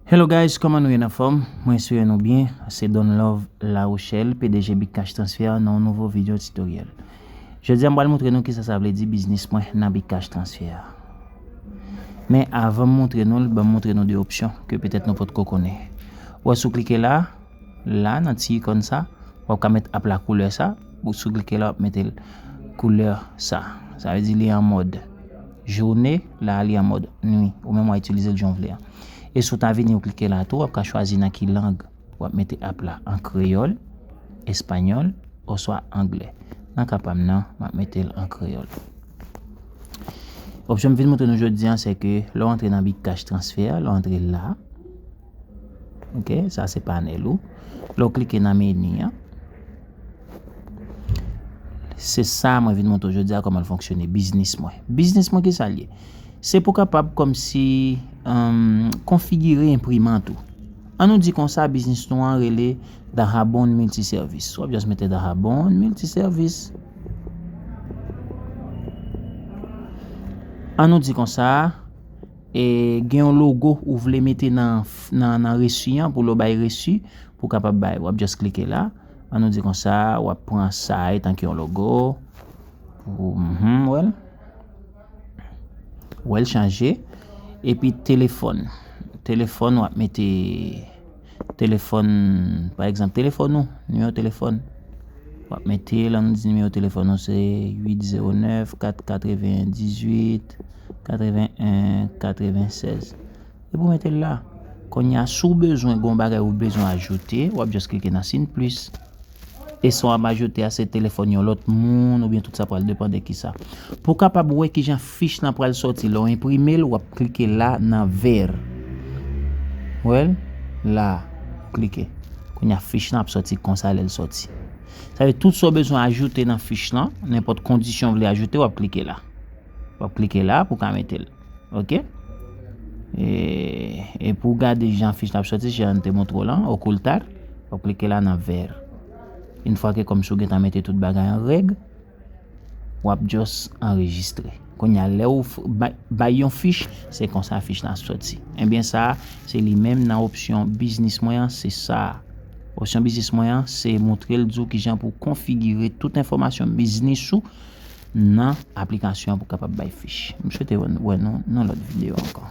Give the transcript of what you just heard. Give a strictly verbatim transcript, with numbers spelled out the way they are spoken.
Hello guys, kòman nou ye, anfòm? Mwen espere nou byen. Se Don Love La Rochelle, P D G Big Cash Transfer, nan yon nouvo video tutoriel. Jodi a m pral montre nou kisa sa vle di biznis mwen nan Big Cash Transfer. Men avan m montre nou l, ban m montre nou de opsyon ke petèt nou potko konnen. Ou wè, si w klike la, la nan ti ikòn sa, w ap ka met app la koulè sa, ou si w klike la, w ap mete l koulè sa. Sa vle di li an mòd jounen, la li an mòd nwi. Ou menm w a itilize l jan w vle a. E si w ta vini w klike la tou, w ap ka chwazi nan ki lang w ap mete app la, an kreyòl, espanyòl, oswa anglè. Nan ka pa m nan, m ap mete l an kreyòl. Opsyon m vin montre nou jodi a, se ke lè w antre nan Big Cash Transfer, lè w antre la, ok, sa se panèl ou. Lè w klike nan meni an, se sa mwen vin montre w jodi a kòman l fonksyone, biznis mwen. Biznis mwen, kisa l ye? Se pou kapab kòmsi, um, konfigire enprimant ou. An nou di konsa, biznis nou an rele Dahabon Multiservice. W ap just mete Dahabon Multiservice. An nou di konsa, e, gen yon logo ou vle mete nan, nan, nan resi an, pou lè w bay resi, pou w kapab bay. W ap just klike la. An nou di konsa, w ap pran sa etanke yon logo. Pou, mhm, wè l. Wè l chanje. Epi telefòn. Telefòn, w ap mete telefòn, pa egzanp, telefòn ou, nimewo telefòn. W ap mete l, an nou di nimewo telefòn ou se uit zewo nèf kat katrevendizuit katrevenn en katrevensèz. Epi w mete l la. Kounye a, si w bezwen gon bagay ou bezwen ajoute, w ap just klike nan siy plis. E sa w ap ajoute a, se telefòn yon lòt moun, oubyen tout sa pral depann de kisa. Pou w kapab wè kijan fich lan pral sòti lè w enprime l, w ap klike la nan vè. Wè l? La, klike. Kounye a, fich lan ap sòti konsa lè l sòti. Sa vle tout sa w bezwen ajoute nan fich lan, nenpòt kondisyon w vle ajoute, w ap klike la. W ap klike la pou w ka mete l. Ok? E, e pou w gade jan fich lan ap sòti, jan n te montre w lan, ocultar, w ap klike la nan vè. Yon fwa ke kòmsi w gentan mete tout bagay an règ, w ap just anrejistre. Kounye a, lè w f-, bay, bay yon fich, se konsa fich lan ap sòti. Ebyen, sa a, se li menm nan opsyon biznis mwen an, se sa a. Opsyon biznis mwen an, se montre l di w kijan pou w konfigire tout enfòmasyon biznis ou nan aplikasyon an pou kapab bay fich. M swete wè, wè nou nan lòt videyo ankò.